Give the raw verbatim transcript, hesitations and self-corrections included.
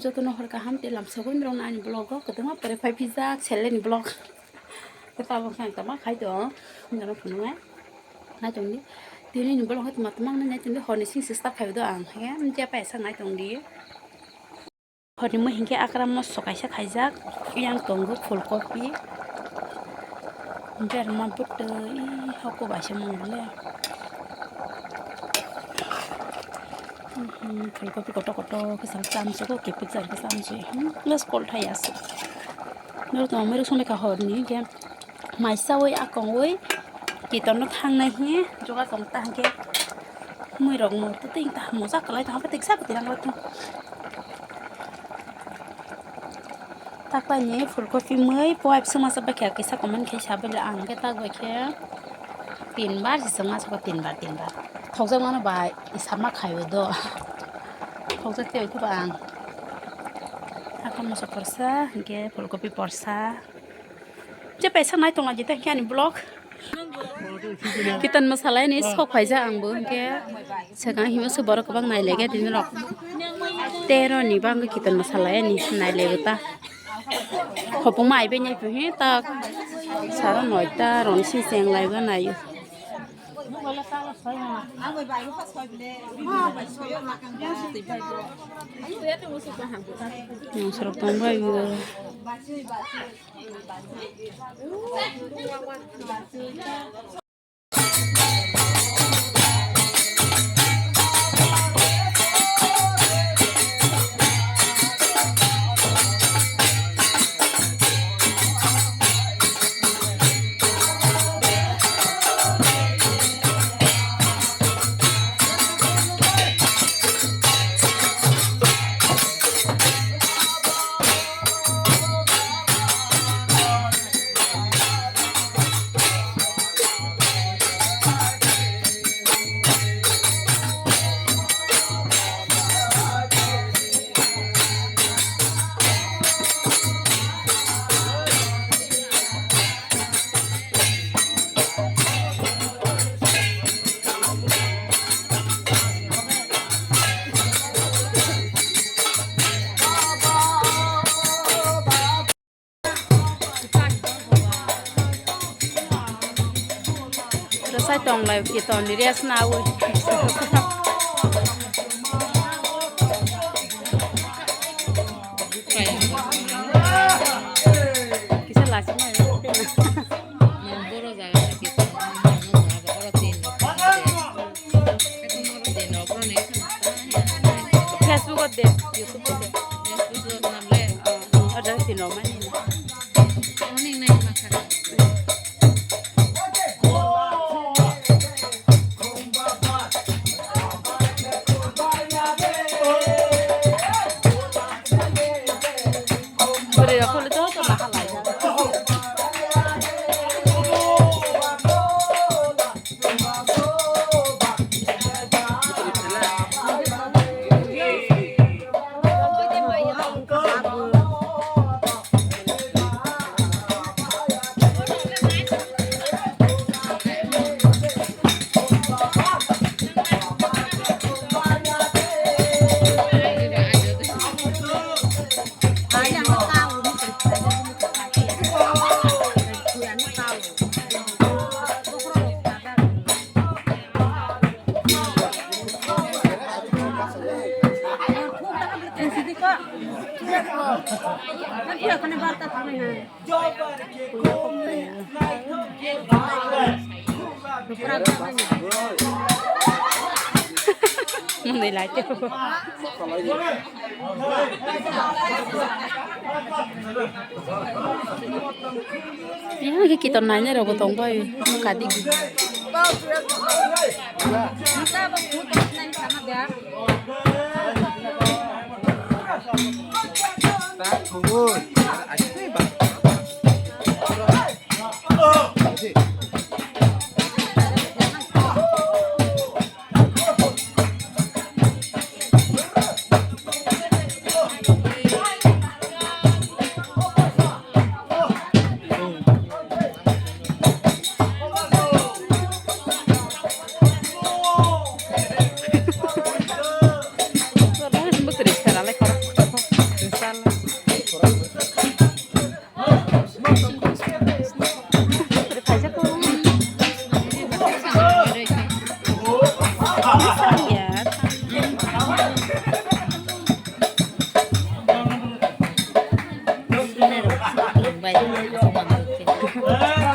Jotono hor kaham tei lamsogwi norokno ani vlog o kwbangma pore phai pijak seleni vlog. Tabuk khe ang tama khai tongo norok phunuknai. Nai tongdi. Tini ni vlog o tama tama nai tongdi, horni sing sista phaibo do ang. He, jepai sa nai tongdi. Horni mui hinkhe akra moso kaisa khaijak, yang tongo phulkopi. Berma bwtwi hoko baisa mung le. Hmm, phulkopi kotor kotor khe sal chamsuk, kipik jar khe chamsuk. Hmm, plus kol thai asuk. Noro tong mero songni ka horni ke. Mai sawi akongwi kitorno thangnai hi joga tong ta hwnkhe muirok mo tei ta mosa kwlai tong khe tiksa bo tirang lai tong. Takpaini phulkopi mui poipi swngma swbai khe kisa comment khe sabai le ang hwnkhe tak bai khe tin bar se swngma swkha tin bar tin bar thokjak mano bai isama khaio do thokjak tei khe ang akha moso porsa hwnkhe phulkopi porsa. Je paisa nai tong aji tei ani vlog. Kitan masalai ni sok paisa ang bo hwnkhe. Segang himo se borok kwbang nai lege tini rok. Tero ni bang kitan masalai ni nai lege ta. Khopung mai be nyai puhi ta. Sara noi ta ron si seng lai ba nai. Yang sorok tong bai bo. Rwchai tong lai kiton ni rest nawi. Kisa lachima. Nang boro jaga na kiton ni nang oro tin rok. Ekdom oro tin rok oro ni. Facebook o de, YouTube o de. Facebook o nam le. Oh, ada tin rok mani. Ning nai ma kha. Bwrwi rok phano joto bahalai. Mwnwi lai tei. Yang ke kiton nanya rogo tong bai kadi. Bai, aswk manwi.